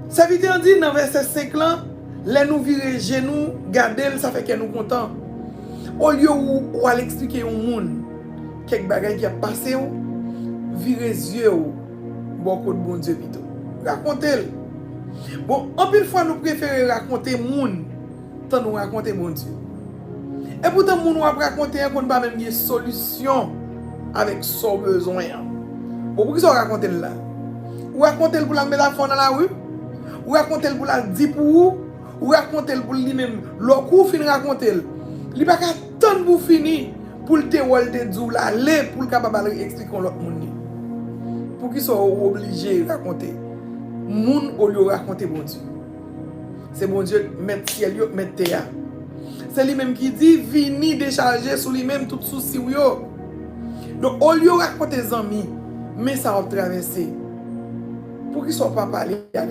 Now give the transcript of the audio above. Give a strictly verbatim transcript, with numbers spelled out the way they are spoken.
Sèvitè an di nan vèsè senk lan, lè nou vire je nou gade l, sa fè kè nou kontan. Olye ou, ou al eksplike yon moun kèk bagay ki ap pase w, vire zye w bò kot Bondye pito. Rakonte l. Bon, anpil fwa nou prefere rakonte moun tan nou rakonte Bondye. Epoutan, moun w ap rakonte an konn pa menm gen solisyon avèk sa w bezwen an. Bon, poukisa w rakonte l la? Ou rakonte l pou l al met afè w nan lari? Ou rakonte l pou l al di pou ou? Ou rakonte l pou l li menm, lè w kou fin rakonte l, li pa ka tann pou fini, pou l te wè l te di w l ale, pou l kapab al eksplike yon lòt moun li? Poukisa w oblije rakonte moun olye w rakonte Bondye? Se Bondye mèt syèl yo, mèt tè a. Se li menm ki di, vini dechaje sou li menm tout sousi w yo. Donk, olye w rakonte zanmi, men sa w ap travèse, poukisa w pa pale avèk